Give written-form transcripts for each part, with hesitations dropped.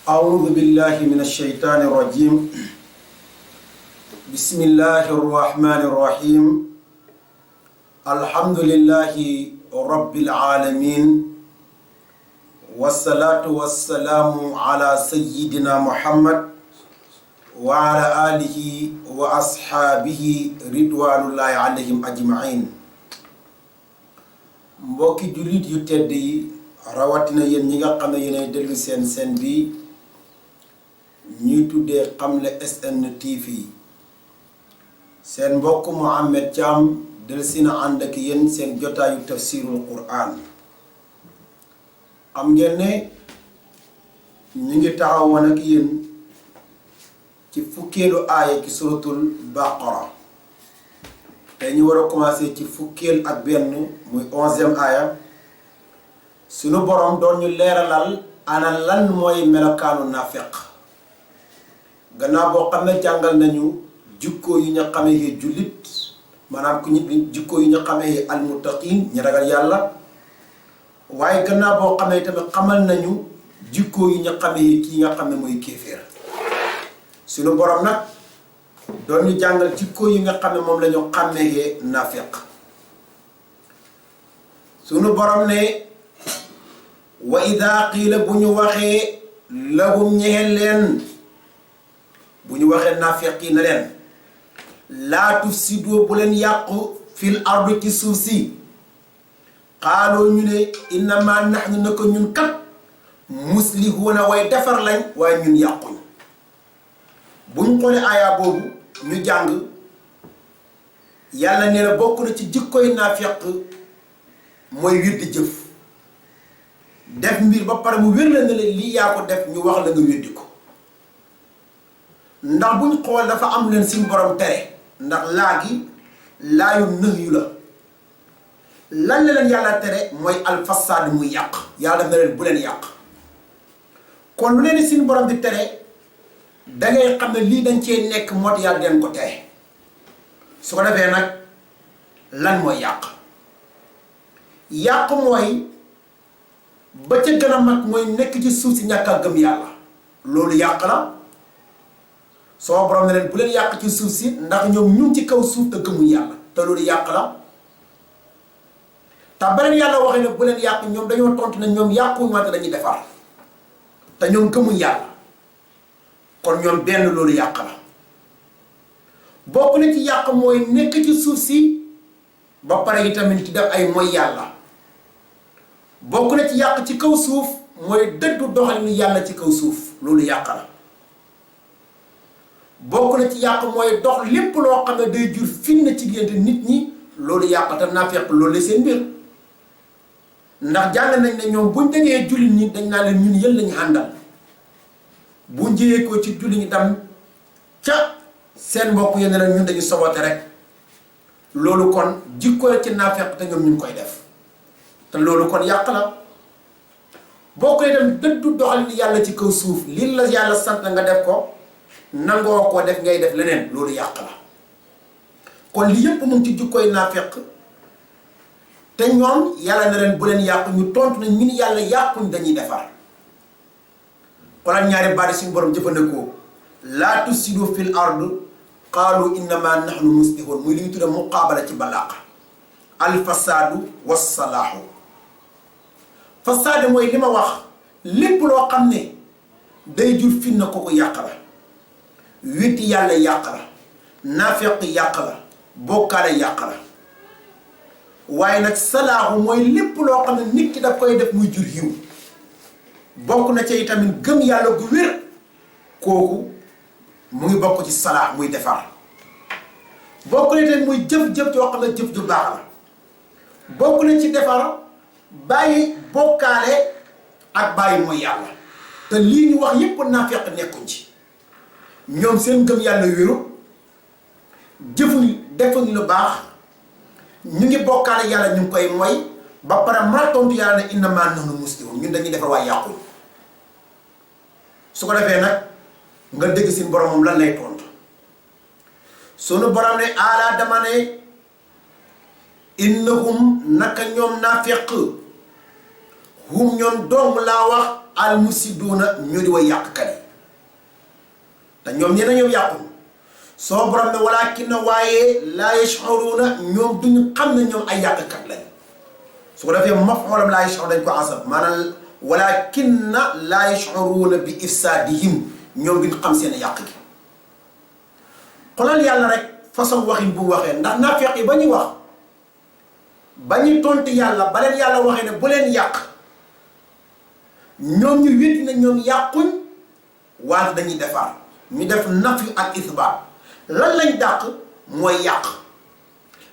أعوذ بالله من الشيطان الرجيم بسم الله الرحمن الرحيم الحمد لله رب العالمين والصلاة والسلام على سيدنا محمد وعلى آله وأصحابه رضوان الله عليهم أجمعين mbokki jullit yu tedd yi rawatina yéen ñi nga xam ne yéenay déglu seen bi ñuy tuddee Xamle SN TV seen mbokk Mouhamed Thiam dellusi na ànd ak yéen seen jotaayu tafsirul Qur'an xam ngeen ne ñu ngi taxawoon ak yéen ci fukkeelu aaya ci suratul Baqara te ñu war a commencé ci fukkeel ak benn muy 11e aaya sunu borom doon ñu leeralal ana lan mooy melokaanu naafeq gannaaw boo xam ne jàngal nañu jikko yi ñu xamee jullit maanaam ku ñu jikko yi ñu xamee almuttaqin ñu ragal yàlla waaye gannaaw boo xam ne tamit xamal nañu jikko yi ñu xamee kii nga xam ne mooy kéeféer sunu borom nag doon ñu jàngal jikko yi nga xam ne moom la ñu xàmmee naafeq sunu borom ne wa ida qiila bu ñu waxee lahum ñexel leen bu ñu waxee naafeq yi na leen laa tufsidu bu leen yàqu fil ardi ci suuf si xaaloo ñu ne innama nahnu na ko ñun kat muslihuuna way defar lañ waaye ñun yàquñ bu ñu xoolee aaya boobu ñu jàng yàlla nee na bokk na ci jikkoy naafeq mooy weddi jëf def mbir ba pare mu wér la ne la lii yaa ko def ñu wax la nga weddi ko ndax bu ñu xool dafa am leen suñu borom tere ndax laa gi laayu nëx yu la lan la leen yàlla tere mooy alfasaad muy yàq yàlla def na leen bu leen yàq kon lu leen suñu borom di tere dangay xam ne lii dañ cee nekk moo tax yàlla den ko tere su ko defee nag lan mooy yàq mooy ba ca gën a mag mooy nekk ci suuf si ñàkk a gëm yàlla loolu yàq la soo borom ne leen bu leen yàq ci suuf si ndax ñoom ñu ci kaw suuf te gëmuñ yàlla te loolu yàq la te beneen yàlla waxee ne bu leen yàq ñoom dañoo tontu ne ñoom yàquñ wante dañuy defar te ñoom gëmuñ yàlla kon ñoom benn loolu yàq la bokk na ci yàq mooy nekk ci suuf si ba pare yi tamit ci def ay mooy yàlla bokk na ci yàq ci kaw suuf mooy dëddu doxalinu yàlla ci kaw suuf loolu yàq la bokk na ci yàq mooy dox lépp loo xam ne day jur fitna ci diggante nit ñi loolu yàq te naafeq loolu la seen mbir ndax jàng nañ ne ñoom buñ dañee jullit ñi dañ naa leen ñun yël lañu àndal bu njëyee ko ci jullit ñi tam ca seen mbokk yi ne la ñun dañu sobote rek loolu kon jikko la ci naafeq te ñoom ñu ngi koy def te loolu kon yàq la boo koy dem dëddu doxalin yàlla ci kaw suuf lii la yàlla sant nga def ko nangoo ko def ngay def leneen loolu yàq la kon li yëpp mu ngi ci jikkoy naafeq te ñoom yàlla na leen bu leen yàq ñu tontu nañ ñun yàlla yàquñ dañuy defar xoolal ñaari baati suñu borom jëfandikoo laa tufsidu fil ard qaalu innama nahnu muslihun muy li ñu tudde muqaabala ci balaaqa al fasaadu wassalaahu fasaadu mooy li ma wax lépp loo xam ne day jur fitna kooku yàq la weddi yàlla yàq la naafeq yàq la bokkaale yàq la waaye nag salaahu mooy lépp loo xam ne nit ki daf koy def muy jur yiw bokk na ci tamit gëm yàlla gu wér kooku mu ngi bokk ci salaax muy defar bokk na tamit muy jëf-jëf yoo xam ne jëf ju baax la bokk na ci defar bàyyi bokkaale ak bàyyi mooy yàlla te lii ñu wax yépp naafeq nekkuñ ci ñoom seen gëm yàlla wéru jëfuñ defuñ lu baax ñu ngi bokkaale yàlla ñu ngi koy mooy ba pare ma tontu yàlla ne innama nahnu muslimun ñun dañuy defar waaye yàquñ su ko defee nag nga dégg seen borom moom lan lay tontu sunu borom ne ala dama ne innahum naka ñoom naafeq hum ñoom dong laa wax al mufsiduuna ñoo di way yàqkat yi te ñoom ñee na ñoom yàqu soo borom ne walaakin na waaye laa yash'uruuna ñoom duñu xam ne ñoom ay yàqkat lañ su ko defee maf'uulam laa yash'uruuna dañ ko asab maanaam walaakin na laa yash'uruuna bi ifsaadihim ñoom duñu xam seen yàq gi xoolal yàlla rek façon waxin bu waxee ndax naafeq yi ba ñuy wax ba ñuy tontu yàlla ba leen yàlla waxee ne bu leen yàq ñoom ñu wéddi na ñoom yàquñ wante dañuy defar ñu def nafyu ak isbaat lan lañ dàq mooy yàq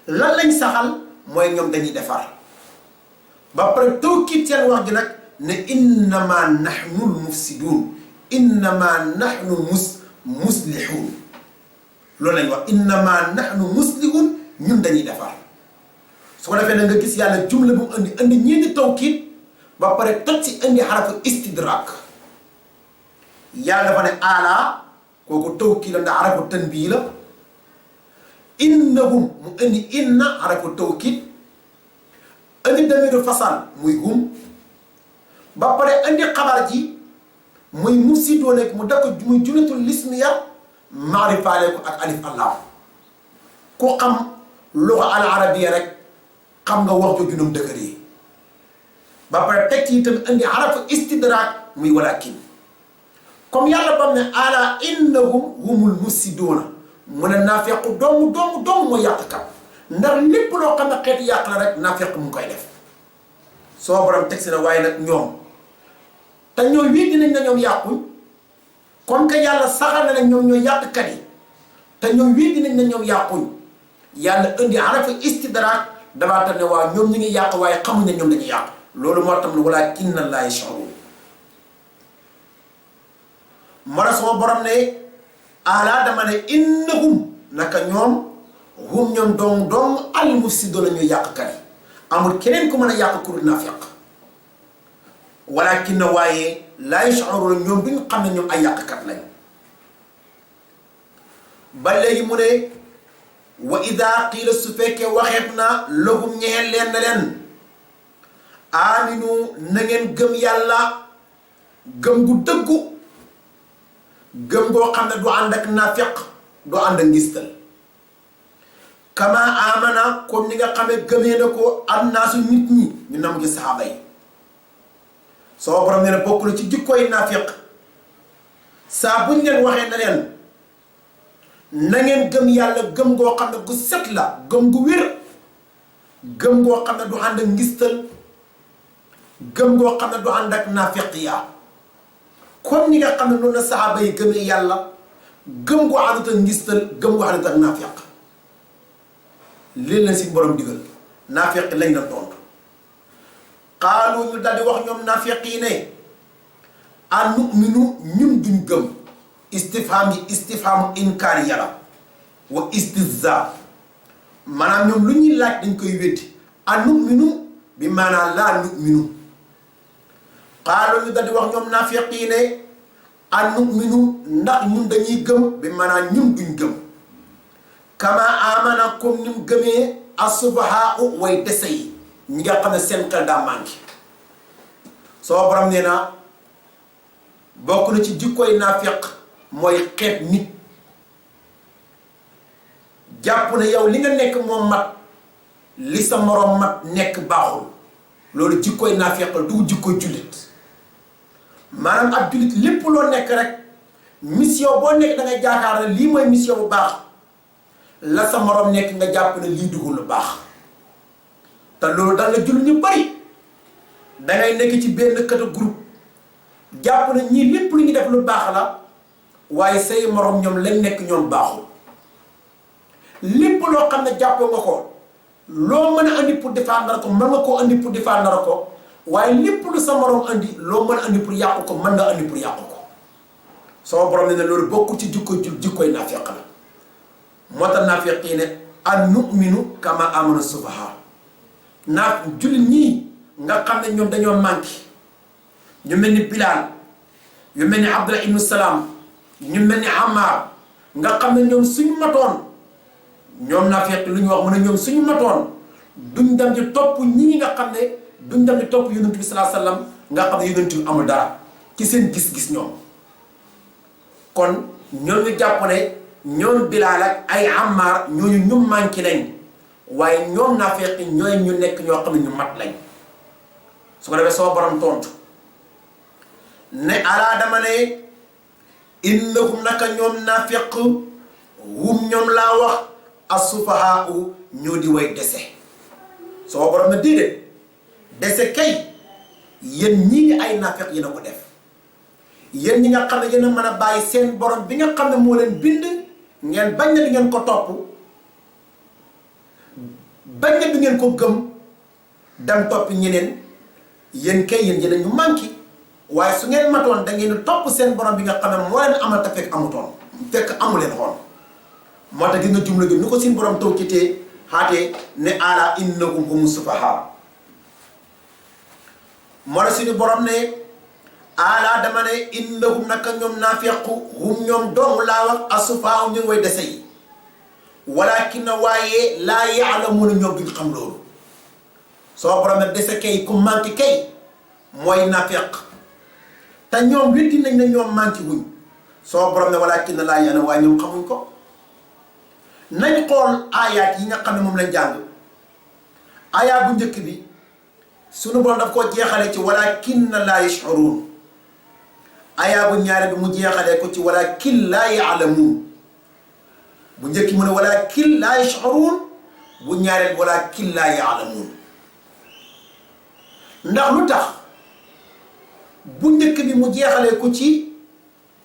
lan lañ saxal mooy ñoom dañuy defar ba pare tawkiit seen wax ji nag ne innama nahnu mufsidun innama nahnu muslihun loolu lañ wax innama nahnu muslihun ñun dañuy defar su ko defee na nga gis yàlla jumla bu mu indi ñeenti tawkiit ba pare toj si indi xarafu istidrak yàlla dafa ne ala kooku tawkiit la ndax xarafu tanbii la innahum mu indi inna xarafu tawkiit indi damiru fasal muy hum ba pare indi xabar ji muy mufsidoo nekk mu def ko muy jumlatul lismiya maarifaale ko ak alif allah ku xam luga al arabiya rek xam nga wax jooju noonu dëgër yi ba pare teg ci itam indi xarafu istidraak muy walakin comme yàlla bam ne ala innahum humul mufsidoona mu ne naafeq doomu mooy yàqkat ndax lépp loo xam ne xeeti yàq la rek naafeq mu ngi koy def soo borom teg si na waaye nag ñoom te ñooy wii dinañ na ñoom yàquñ comme que yàlla saxal na ne ñoom ñooy yàqkat yi te ñoom wii dinañ na ñoom yàquñ yàlla indi xarafu istidraak damaa tax ne waaw ñoom ñu ngi yàq waaye xamuñ ne ñoom dañuy yàq loolu moo tam ne walaakinna laa yash'uruun mara sama borom ne ala dama ne innahum naka ñoom hum ñoom dong al mufsidoona ñuy yàqkat yi amul keneen ku mën a yàq ku dul naafiq walaakinna waaye laa yash'uruun ñoom duñ xam ne ñoom ay yàqkat lañ ba léegi mu ne wa ida qiila su fekkee waxeef na lahum ñeel leen na leen aminu na ngeen gëm yàlla gëm gu dëggu gëm goo xam ne du ànd ak nafiq du ànd ak ngistal kama amana comme ni nga xamee gëmee na ko annaasu nit ñi ñu nam gi saxaaba yi soo borom ne ne bokk na ci jikkooy nafiq saa buñ leen waxee na leen na ngeen gëm yàlla gëm goo xam ne gu set la gëm gu wér gëm goo xam ne du ànd ak ngistal gëm goo xam ne du ànd ak nafiqiya comme ni nga xam ne noonu la saxaaba yi gëmee yàlla gëm gu àndut ak ngistal gëm gu àndut ak nafiq lii la si borom digal nafiq lañ na tontu xaalu ñu daldi wax ñoom nafiq yi ne anu'minu ñun duñ gëm istifham yi istifhamu inkaar yàlla wa istihza maanaam ñoom lu ñuy laaj dañ koy weddi anu'minu bi maanaam laa nu'minu xaalu ñu daldi wax ñoom naafiq yi ne anu'minu ndax ñun dañuy gëm bi maanaam ñun duñ gëm kama amana comme ni mu gëmee as-sufahaa way dese yi ñi nga xam ne seen xel daa manqué soo borom nee na bokk na ci jikkoy naafiq mooy xeeb nit jàpp ne yow li nga nekk moom mat li sa moroom mat nekk baaxul loolu jikkoy naafiq la du jikkoy jullit maanaam ab jullit lépp loo nekk rek mission boo nekk da ngay jaakaar ne lii mooy mission bu baax la sa moroom nekk nga jàpp ne lii dugul lu baax te loolu dal la jullit ñu bari dangay nekk ci benn kata groupe jàpp ne ñii lépp lu ñu def lu baax la waaye say moroom ñoom lañ nekk ñoom baaxul lépp loo xam ne jàppoo nga ko loo mën a andi pour défendre ko mën nga koo andi pour défendre ko waaye lépp lu sa moroom andi loo mën a andi pour yàqu ko mën nga andi pour yàqu ko sama borom ne loolu bokku ci jikkoy naafiq la moo tax naafiq yi ne an nu'minu kama amana sufaha jullit ñii nga xam ne ñoom dañoo manqué ñu mel ni Bilaal ñu mel ni Abdullah ibnu Salaam ñu mel ni Ammar nga xam ne ñoom suñu matoon ñoom naafiq lu ñu wax mu ne ñoom suñu matoon duñ dem di topp ñii nga xam ne duñ dem di topp yonent bi sallallahu alayhi wasallam nga xam ne yonent bi amul dara ci seen gis-gis ñoom kon ñoom ñu jàpp ne ñoom Bilaal ak ay Ammaar ñooñu ñu manqué lañ waaye ñoom naafeq ñooy ñu nekk ñoo xam ne ñu mat lañ su ko defee soo borom tontu ne alaa dama ne innahum naka ñoom naafeq hum ñoom laa wax as-sufahaa ñoo di way dese soo borom na déedéet dese kay yéen ñii ngi ay naafeq yéen a ko def yéen ñi nga xam ne yéen a mën a bàyyi seen borom bi nga xam ne moo leen bind ngeen bañ na di ngeen ko topp bañ na di ngeen ko gëm dem toppi ñeneen yéen kay yéen ñu manqué waaye su ngeen matoon da ngeen di topp seen borom bi nga xam ne moo leen amal te fekk amutoon fekk amu leen xoon moo tax gis nga jumla gi ni ko seen borom taw ci tee xaatee ne ala innahum humu sufahaa moo tax suñu borom ne ala dama ne innahum naka ñoom naafeq hum ñoom dong laa wax as-sufahaa ñu ngi way dese yi walakin waaye laa ya'lamuuna ñoom duñ xam loolu soo borom ne dese kay ku manqué kay mooy naafeq te ñoom witti nañ ne ñoom manqué wuñ soo borom ne walakin laa ya'lamuuna waaye ñoom xamuñ ko nañ xool aayaat yi nga xam ne moom lañ jàng aayaat bu njëkk bi sunu borom daf koo jeexale ci walakinna laa yash'uruun aayaat bu ñaare bi mu jeexalee ko ci walakin laa ya'lamuun bu njëkk mu ne walakin laa yash'uruun bu ñaareel walakin laa ya'lamuun ndax lu tax bu njëkk bi mu jeexalee ko ci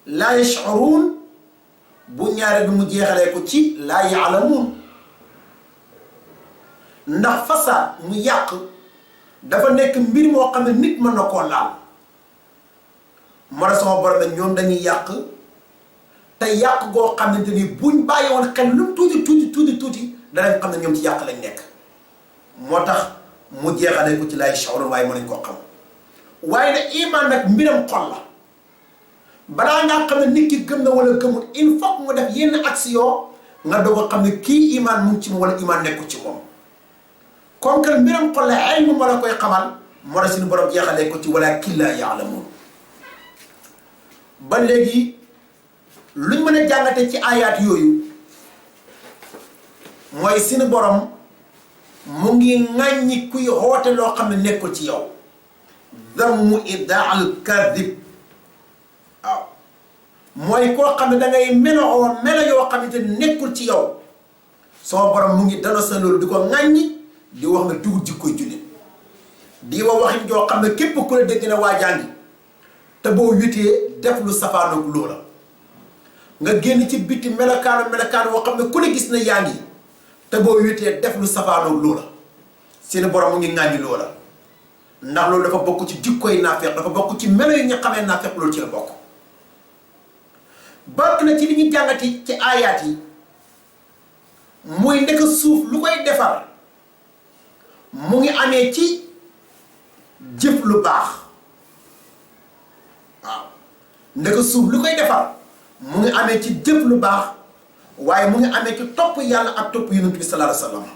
laa yash'uruun bu ñaareel bi mu jeexalee ko ci laa ya'lamuun ndax fasaad mu yàq dafa nekk mbir moo xam ne nit mën na koo laal mara sama borom ne ñoom dañuy yàq te yàq goo xamante ni buñ bàyyi woon xel lu tuuti danañ xam ne ñoom ci yàq lañ nekk moo tax mu jeexalee ko ci laa yash'uruun waaye mën nañ koo xam waaye nag iman nag mbiram xol la balaa ngaa xam ne nit ki gëm na wala gëmul il faut mu def yenn action nga doog a xam ne kii iman mu ngi ci moom wala iman nekkul ci moom comme que mbiram xol la ay moom la koy xamal moo tax suñu borom jeexalee ko ci walaakin laa ya'lamuun ba léegi luñ mën a jàngate ci ayaat yooyu mooy suñu borom mu ngi ŋàññi kuy xoote loo xam ne nekkul ci yow dammu idaa'al kadib waaw mooy koo xam ne da ngay melo yoo xamante ne nekkul ci yow sama borom mu ngi dana sa loolu di ko ŋàññi di wax nga dugg jikkoy jullit di wax waxin joo xam ne képp ku la dégg na waa jàngi te boo witee def lu safaanoog loola nga génn ci biti melokaanu woo xam ne ku ne gis na yaa ngi te boo witee def lu safaanoog loola seen borom mu ngi ŋàññi loola ndax loolu dafa bokk ci jikkoy naafeq dafa bokk ci melo yi nga xamee naafeq loolu ci la bokk bokk na ci li ñu jàngati ci aayaat yi muy ndeka suuf lu koy defar mu ngi amee ci jëf lu baax waaw ndeka suuf lu koy defar mu ngi amee ci jëf lu baax waaye mu ngi amee ci topp yàlla ak topp yonent bi sallallahu alayhi wa sallam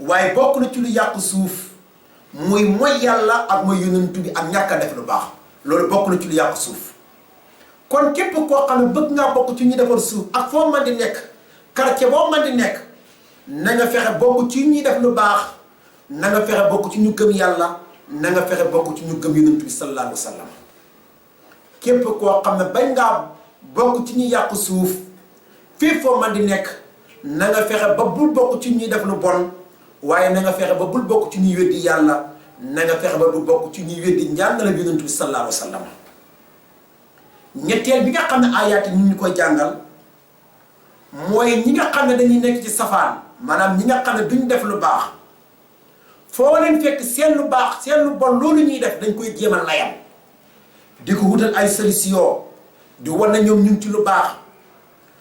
waaye bokk na ci lu yàq suuf muy mooy yàlla ak mooy yonent bi ak ñàkk a def lu baax loolu bokk na ci lu yàq suuf kon képp koo xam ne bëgg ngaa bokk ci ñu defar suuf ak foo mën di nekk quartier boo mën di nekk na nga fexe bokk ci ñuy def lu baax na nga fexe bokk ci ñu gëm yàlla na nga fexe bokk ci ñu gëm yonent bi sallallahu alayhi wa sallam képp koo xam ne bañ ngaa bokk ci ñu yàq suuf fii foo mën di nekk na nga fexe ba bul bokk ci ñuy def lu bon waaye na nga fexe ba bul bokk ci ñuy weddi yàlla na nga fexe ba bul bokk ci ñuy weddi njàngale bi yonent bi sallallahu alayhi wa sallam ñetteel bi nga xam ne aayaat yi ñu koy jàngal mooy ñi nga xam ne dañuy nekk ci safaan maanaam ñi nga xam ne duñ def lu baax foo leen fekk seen lu baax seen lu bon loolu ñuy def dañ koy jéem a layam di ko wutal ay solution di wan na ñoom ñu ngi ci lu baax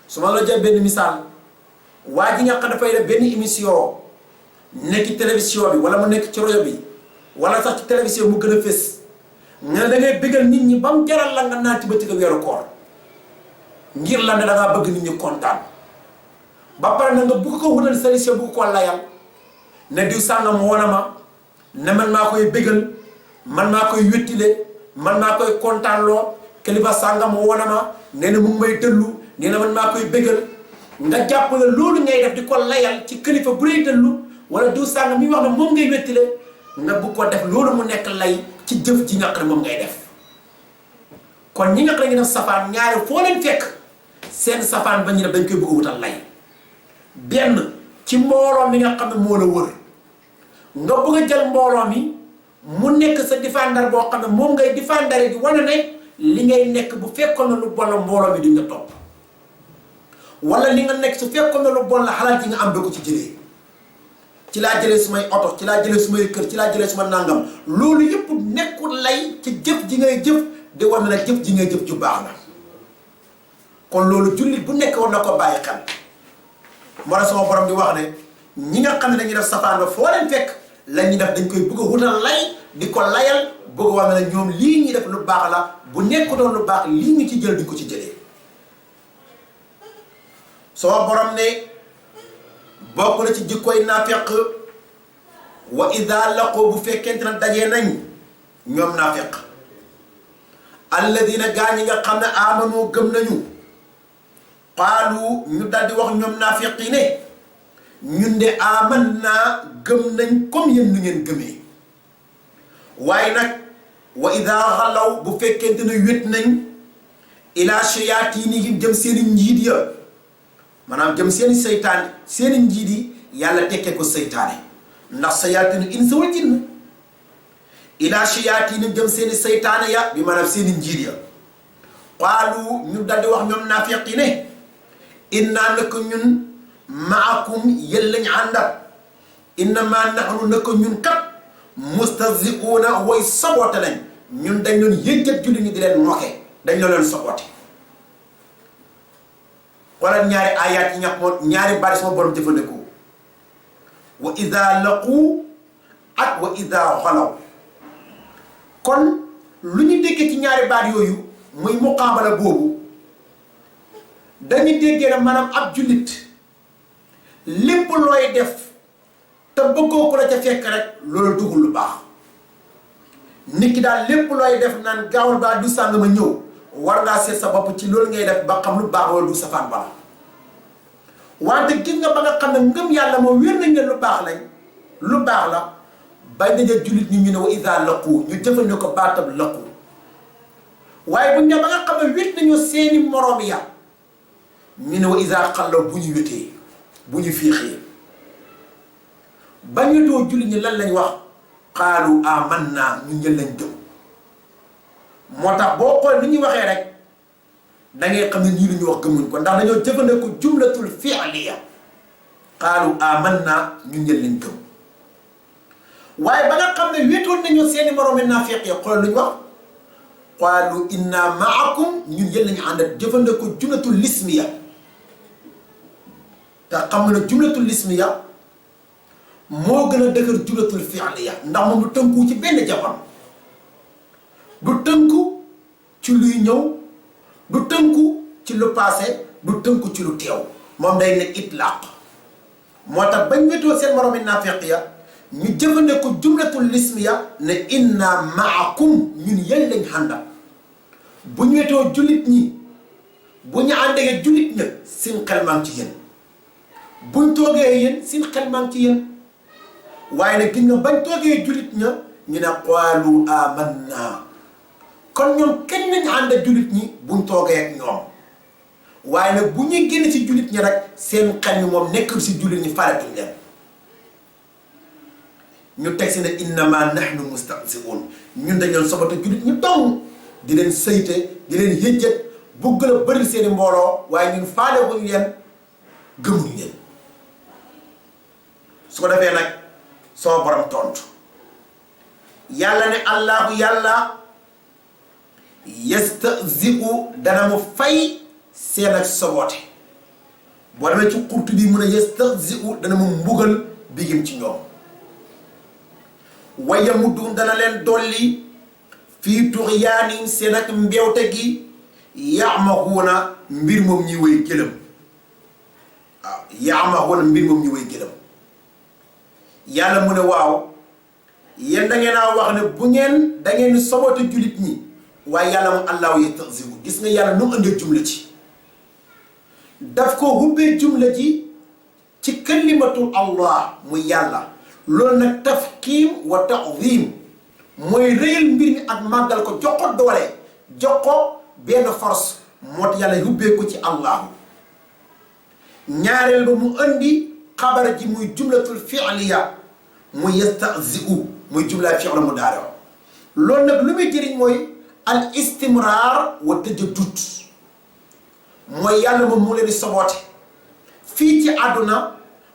su ma la jël benn misaal waa ji nga xam dafay def benn émission nekk ci télévision bi wala mu nekk ci rajo bi wala sax ci télévision mu gën a fës nga da ngay bëggal nit ñi ba mu jaral la nga naati ba ci weeru koor ngir la ne da ngaa bëgg nit ñi kontaan ba pare na nga bugg ko wutal solution bugg ko layal ne diw sàngam woona ma ne man maa koy bëggal man maa koy wéttile man maa koy kontaanloo kilifa sàngam woona ma nee na mu ngi may dëllu nee na man maa koy bégal nga jàpp la loolu ngay def di ko layal ci kilifa bu lay dëllu wala diw sàngam mi wax ne moom ngay wettile nga bu ko def loolu mu nekk lay ci jëf ji nga xam ne moom ngay def kon ñi nga xam ne def safaan ñaari foo leen fekk seen safaan ba ñu def dañ koy bëgg wutal lay benn ci mbooloo mi nga xam ne moo la wër nga bëgg a jël mbooloo mi mu nekk sa défendar boo xam ne moom ngay défendar di wane ne li ngay nekk bu fekkoon na lu bon la mbooloo mi duñ nga topp wala li nga nekk su fekkoon na lu bon la xalaat yi nga am da ko ci jëlee ci laa jëlee sumay oto ci laa jëlee sumay kër ci laa jëlee suma nangam loolu yëpp nekkul lay ci jëf ji ngay jëf di war na jëf ji ngay jëf ju baax na kon loolu jullit bu nekk war na ko bàyyi xel moo tax sama borom di wax ne ñi nga xam ne dañuy def safaan ba foo leen fekk la ñuy def dañ koy bëgg a wutal lay di ko layal bëgg wax ne ñoom lii ñuy def lu baax la bu nekk doon lu baax lii ñu ci jël di ko ci jëlee sama borom ne bokk na ci jikkoy naafeq wa ida laqoo bu fekkente na dajee nañ ñoom naafeq alladina gaa ñi nga xam ne amanu gëm nañu qaalu ñu daldi wax ñoom naafeq yi ne ñun de aman naa gëm nañ comme yéen nu ngeen gëmee waaye nag wa ida xalaw bu fekkente ne wét nañ ila shayatinihim jëm seeni njiit ya maanaam jëm seeni seytaane seeni njiit yi yàlla tekkee ko seytaane ndax sayatinu insa wal jinn ila shayatinihim jëm seeni seytaane ya bi maanaam seeni njiit ya qaalu ñu daldi wax ñoom naafeq yi ne inna naka ñun maakum yéen lañ àndat innama nahnu naka ñun kat mustahzi'uuna way sabote lañ ñun dañ doon yëjjat julli ñi di leen moke dañ leen sabote wala ñaari ayaat yi ñax moom ñaari baat sama borom jëfandikoo wa ida laqu ak wa ida xalaw kon lu ñu déggee ci ñaari baat yooyu muy muqaabala boobu dañu déggee ne maanaam ab jullit lépp looy def te bëggoo ko la ca fekk rek loolu dugul lu baax nit ki daal lépp looy def naan gaawal baa du sàng ma ñëw war ngaa seet sa bopp ci loolu ngay def ba xam lu baax wala du safaan bala wante gis nga ba nga xam ne ngëm yàlla moom wér nañ ne lu baax lañ lu baax la bay daje jullit ñi ñu ne wa ida laqu ñu jëfandikoo ko baatab laqu waaye buñ ne ba nga xam ne wét nañu seeni moroom ya ñu ne wa ida xallaw bu ñu wétee bu ñu fiixee ba ñu doo jullit ñi lan lañ wax qaalu amanna ñu njël lañ gëm moo tax boo xool ni ñuy waxee rek da ngay xam ne ñii lu ñu wax gëmuñ ko ndax dañoo jëfandikoo jumlatul fi'liya qaalu amanna ñu njël lañ gëm waaye ba nga xam ne wéetoon nañu seeni moroomi naafiq yi xool lu ñu wax qaalu inna maakum ñun yéen lañu ànd ak jëfandikoo jumlatul lismiya te xam nga ne jumlatul lismiya moo gën a dëgër jumlatul fi'liya ndax moom du tënku ci benn jamono du tënku ci luy ñëw du tënku ci lu passé du tënku ci lu teew moom day ne itlaaq moo tax bañ wéetoo seen moroomi naafiq ya ñu jëfandikoo jumlatul lismiya ne inna maakum ñun yéen lañ àndal bu ñu wéetoo jullit ñi bu ñu àndee jullit ña seen xel maa ngi ci yéen buñ toogee yéen seen xel maa ngi ci yéen waaye nag gis nga bañ toogee jullit ña ñu ne qaalu amanna kon ñoom kenn nañu ànd ak jullit ñi buñ toogee ak ñoom waaye nag bu ñuy génn ci jullit ñi rek seen xel mi moom nekkul si jullit ñi faratuñ leen ñu teg si ne innama nahnu mustahzi'un ñun dañoon sobata jullit ñu dong di leen sayte di leen yëjjët bugg la bëri seeni mbooloo waaye ñun faale wuñu leen gëmuñu leen su ko defee nag soo borom tontu yàlla ne allahu yàlla yastahzi'u dana mu fay seen ak soboote boo demee ci xurtu bi mun a yastahzi'u dana mu mbugal bigim ci ñoom waya muddum dana leen dolli fii tuxyaanin seen ak mbewte gi yaamahuuna mbir moom ñuy woy gëlëm waaw yaamahuuna mbir moom ñuy woy gëlëm yàlla mu ne waaw yéen da ngeen a wax ne bu ngeen da ngeen sobote jullit ñi waaye yàlla moom allahu yastahzi'u gis nga yàlla nu mu andee jumla ci daf ko hubbee jumla ji ci kalimatul allah muy yàlla loolu nag tafkiim wa ta'zim mooy réyal mbir mi ak màggal ko jox ko doole jox ko benn force moo tax yàlla hubbee ko ci allahu ñaareel ba mu andi xabar ji muy jumlatul fi'liya muy yastahzi'u muy jumla fi'l mudaari loolu nag lu muy jëriñ mooy al istimraar wa tajaddud mooy yàlla moom mu ngi leen di soboote fii ci àdduna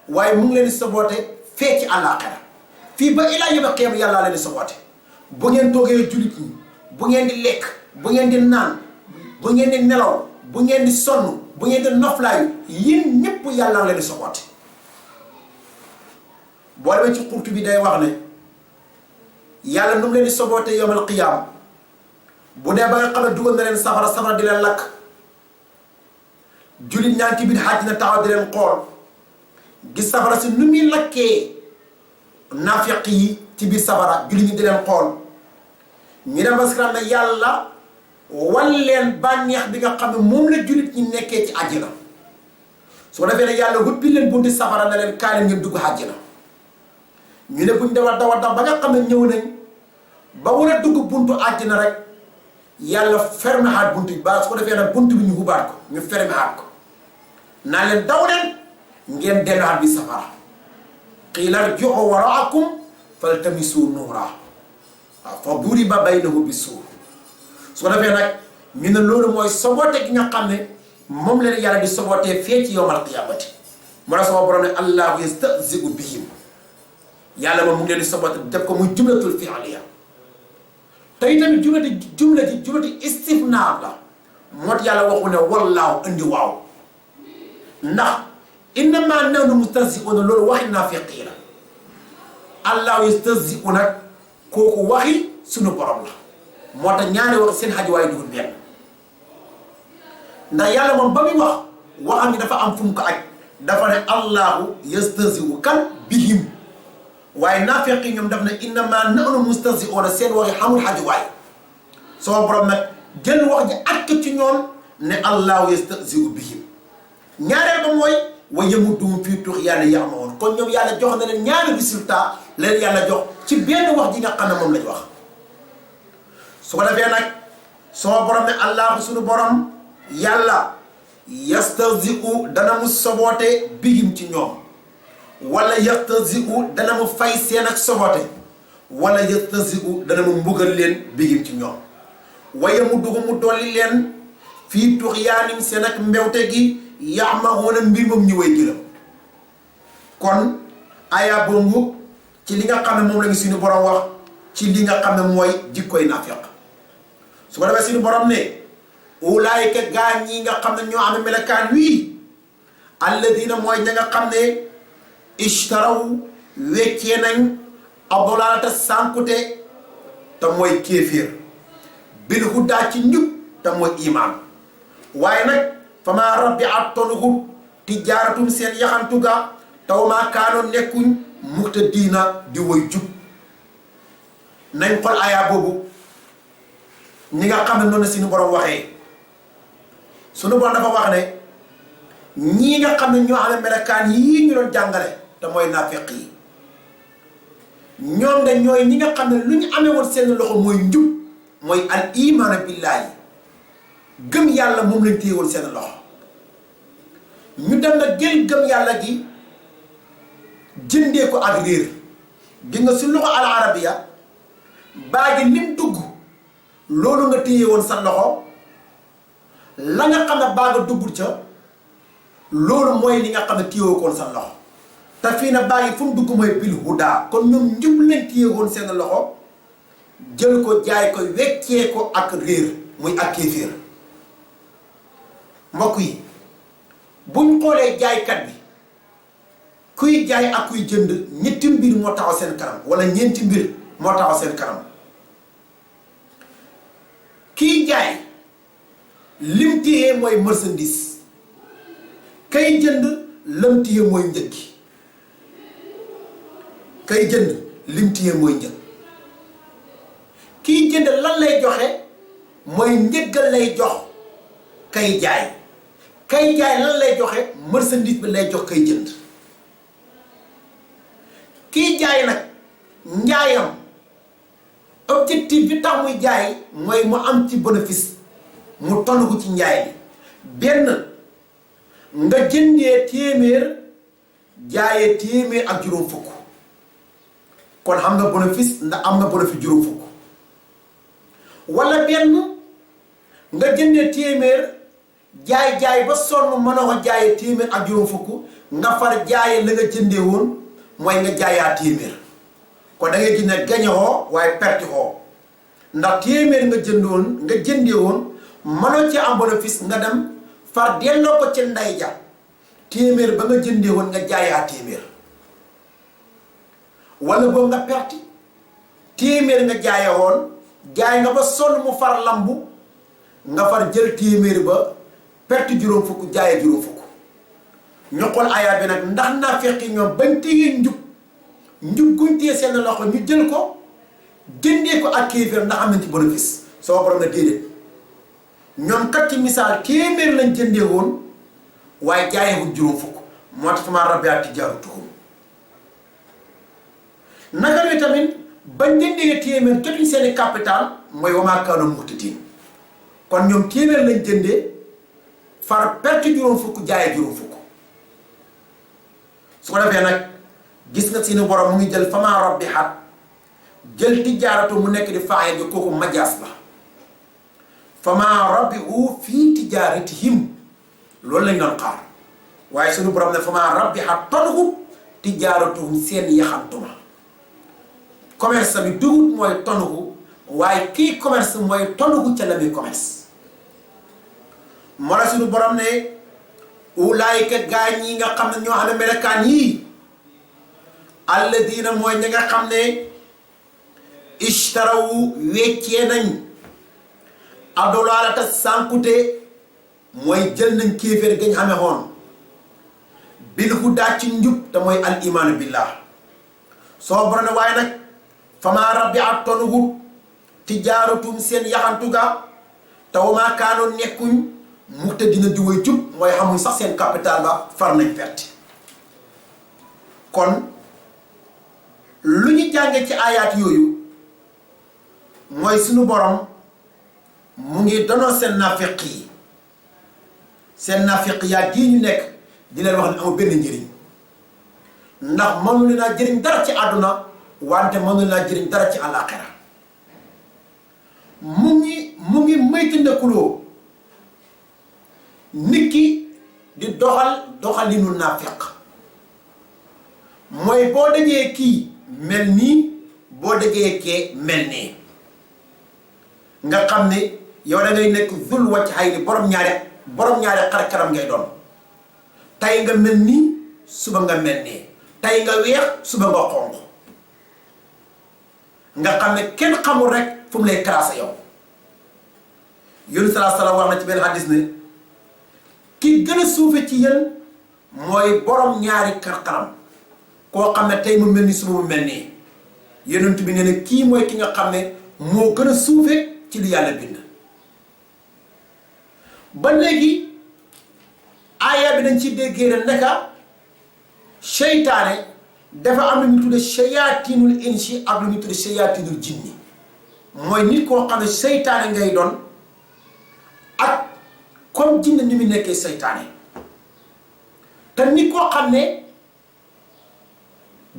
waaye mu ngi leen di soboote fee ci àllaaxira fii ba ilaa yawmil qiyaama yàlla leen di soboote bu ngeen toogee jullit ñi bu ngeen di lekk bu ngeen di naan bu ngeen di nelaw bu ngeen di sonn bu ngeen di noflaayu yéen ñëpp yàlla leen di soboote boo demee ci xurtu bi day wax ne yàlla nu mu leen di soboote yawmal qiyaama bu dee ba nga xam ne dugal na leen safara di leen lakk jullit ñaa ci biir xaaj na taxaw di leen xool gis safara si nu muy lakkee naafiq yi ci biir safara jullit ñi di leen xool ñu dem ba si ne yàlla wan leen bànneex bi nga xam ne moom la jullit ñi nekkee ci àjjana su ko defee ne yàlla hubbi leen bunti safara na leen kaay leen ngeen dugg àjjana ñu ne buñ dawa ba nga xam ne ñëw nañ ba war a dugg buntu àjjana rek yàlla fermé xaat buntu bi ba su ko defee nag buntu bi ñu hubaat ko ñu fermé xaat ko naa leen daw leen ngeen delluwaat bi safara qiila irji'uu waraakum faltamisuu nuuraa waaw fa duriba baynahum bisuur su ko defee nag ñu ne loolu mooy soboote gi nga xam ne moom leen yàlla di sobootee fee ci yawmal qiyaamati moo tax sama borom ne allahu yastahzi'u bihim yàlla moom mu ngi leen di soboote def ko muy jumlatul fi'liya tey tamit jumlati istifnaar la moo tax yàlla waxu ne wallaahu indi waaw ndax innamaa nahnu mustahzi'uuna loolu waxi naafiq yi la allahu yastahzi'u nag kooku waxi sunu borom la moo tax ñaari wax seen xaj waaye dugul benn ndax yàlla moom ba muy wax waxam ni dafa am fu mu ko aj dafa ne allahu yastahzi'u kan bihim waaye naafiq yi ñoom daf ne innamaa nahnu mustahzi'uuna seen waxi xamul xaj waay sama borom nag jël wax ji ak ci ñoom ne allahu yastahzi'u bihim ñaareel ba mooy wa yamudduhum fii tughyaanihim ya'mahuun kon ñoom yàlla jox na leen ñaari résultat leen yàlla jox ci benn wax ji nga xam ne moom lañ wax su ko defee nag sama borom ne allah suñu borom yàlla yastahzi'u dana mu soboote bihim ci ñoom wala yastahzi'u dana mu fay seen ak soboote wala yastahzi'u dana mu mbugal leen bihim ci ñoom wa yamudduhum mu dolli leen fii tughyaanihim seen ak mbewte gi ya'mahuuna mbir moom ñu way jëlam kon aya boobu ci li nga xam ne moom la ñu suñu borom wax ci li nga xam ne mooy jikkoy naafiq su ko defee suñu borom ne ulaayika gaa ñi nga xam ne ñoo am melakaan wii alladina mooy ña nga xam ne ishtaraw weccee nañ adlalata sànkute te mooy kéeféer bil hudaa ci njub te mooy imaan waaye nag famaa rabbi'at tonhum tijaaratum seen yaxantu ga taw maa kaanoon nekkuñ muhtadiina di woy jub nañ xool aya boobu ñi nga xam ne noonu suñu borom waxee suñu borom dafa wax ne ñii nga xam ne ñoo xam ne melakaan yii ñu doon jàngale te mooy naafiq yi ñoom de ñooy ñi nga xam ne lu ñu amee woon seen loxo mooy njub mooy al imaana billaahi gëm yàlla moom lañ téye woon seen loxo ñu dem na jël gëm yàlla gi jëndee ko ak réer gi nga su loxo al arabiya baa gi lim dugg loolu nga téye woon sa loxo la nga xam ne baa nga duggul ca loolu mooy li nga xam ne téye woon sa loxo te fii na baa gi fu mu dugg mooy bil huda kon ñoom njub lañ téye woon seen loxo jël ko jaay ko weccee ko ak réer muy ak kéeféer mbokk yi buñ xoolee jaaykat bi kuy jaay ak kuy jënd ñetti mbir moo taxaw seen kanam wala ñeenti mbir moo taxaw seen kanam kiy jaay lim téye mooy marchandise kay jënd lam téye mooy njëg gi kay jënd lim téye mooy njëg kiy jënd lan lay joxe mooy njëggal lay jox kay jaay lan lay joxe marchandise bi lay jox kay jënd kii jaay nag njaayam objectif bi tax muy jaay mooy mu am ci bénéfice mu tonn ko ci njaay bi benn nga jëndee téeméer jaayee téeméer ak juróom fukk kon xam nga bénéfice ndax am nga bénéfice juróom fukk wala benn nga jëndee téeméer jaay ba sonn mën a ko jaayee téeméer ak juróom fukk nga far jaayee la nga jëndee woon mooy nga jaayaa téeméer kon da ngay gis ne gañe xoo waaye perte xoo ndax téeméer nga jëndee woon mënoo ci am bénéfice nga dem far delloo ko ci nday ja téeméer ba nga jëndee woon nga jaayaa téeméer wala boobu nga perte téeméer nga jaaye woon jaay nga ba sonn mu far lambu nga far jël téeméer ba perte juróom fukk jaayee juróom fukk ñu xool aaya bi nag ndax naa fekki ñoom bañ téye njub guñ téye seen loxo ñu jël ko jëndee ko ak kéeféer ndax am nañ ci bénéfice soo borom na déedéet ñoom kat ci misaal téeméer lañ jëndee woon waaye jaayewul juróom fukk moo tax famaa rabihat tijaaratuhum naka mi tamit bañ jëndee téeméer jotuñ seeni capital mooy wa maa kaanu muhtadiin kon ñoom téeméer lañ jëndee far perte juróom fukk jaayee juróom fukk su ko defee nag gis nga seeni borom mu ngi jël famaa rabihat jël tijaaratu mu nekk di faaya bi kooku majaas la famaa rabihu fii tijaaratihim loolu lañ doon xaar waaye suñu borom ne famaa rabihat tonhum tijaaratuhum seen yaxantuma commerce bi dugut mooy tonhu waaye kii commerce mooy tonhu ca la muy commerce moo la suñu borom ne ulaayika gaa ñi nga xam ne ñoo xam ne melekaan yii alladina mooy ñi nga xam ne ishtarawu weccee nañ adolaalata sànkute mooy jël nañ kéeféer gañ xame xoon bil hudaa ci njub te mooy al imaanu billah soo borom ne waaye nag famaa rabihat tonhut tijaaratum seen yaxantuga te wamaa kaanoon nekkuñ muhtadina di way jub mooy xamuñ sax seen capital ba far nañ perte kon lu ñu jànge ci ayaat yooyu mooy suñu borom mu ngi danoo seen nafiq yi seen nafiq yaa gii ñu nekk di leen wax ne amul benn njëriñ ndax mënu leen a jëriñ dara ci àdduna wante mënu leen a jëriñ dara ci àllaaxira mu ngi moytandikuloo nit ki di doxalinu nafiq mooy boo dajee kii mel nii boo dajee kee mel nii nga xam ne yow da ngay nekk zul wacc xay ni borom ñaari xar kanam ngay doon tay nga mel nii suba nga mel nii tay nga weex suba nga xonq nga xam ne kenn xamul rek fu mu lay classé yow yónni salaa salaam wax na ci benn hadis ne ki gën a suufe ci yéen mooy borom ñaari xar kanam koo xam ne tey mu mel ni suba mu mel nii yonent bi nee na kii mooy ki nga xam ne moo gën a suufe ci li yàlla bind ba léegi aaya bi dañ ci déggee ne naka seytaane dafa am lu ñu tudde shayatinul insi ak lu ñu tudde shayatinul jinni mooy nit koo xam ne seytaane ngay doon ak comme jinne ni mu nekkee seytaane te nit koo xam ne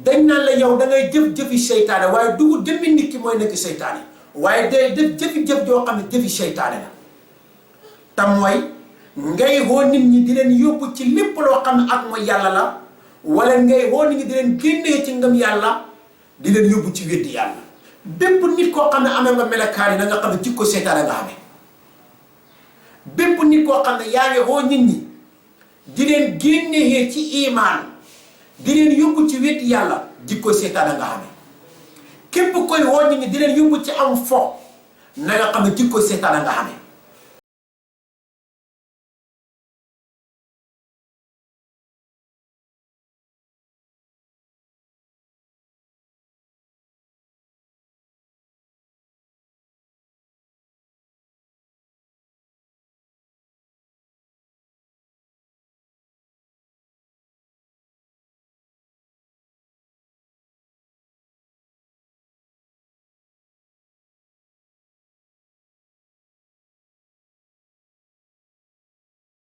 dañ naan la yow da ngay jëf-jëfi seytaane waaye dugg jëmmi nit ki mooy nekk seytaane waaye day def jëfi-jëf joo xam ne jëfi seytaane la te mooy ngay woo nit ñi di leen yóbbu ci lépp loo xam ne ak mooy yàlla la wala ngay woo nit ñi di leen génnee ci ngëm yàlla di leen yóbbu ci weddi yàlla bépp nit koo xam ne amee nga melokaan yi na nga xam ne jikko seytaane nga amee bépp nit koo xam ne yaa ngi woo nit ñi di leen génnee ci imaan di leen yóbbu ci weddi yàlla jikko seytaane nga amee képp koy woo nit ñi di leen yóbbu ci am fo na nga xam ne jikko seytaane nga amee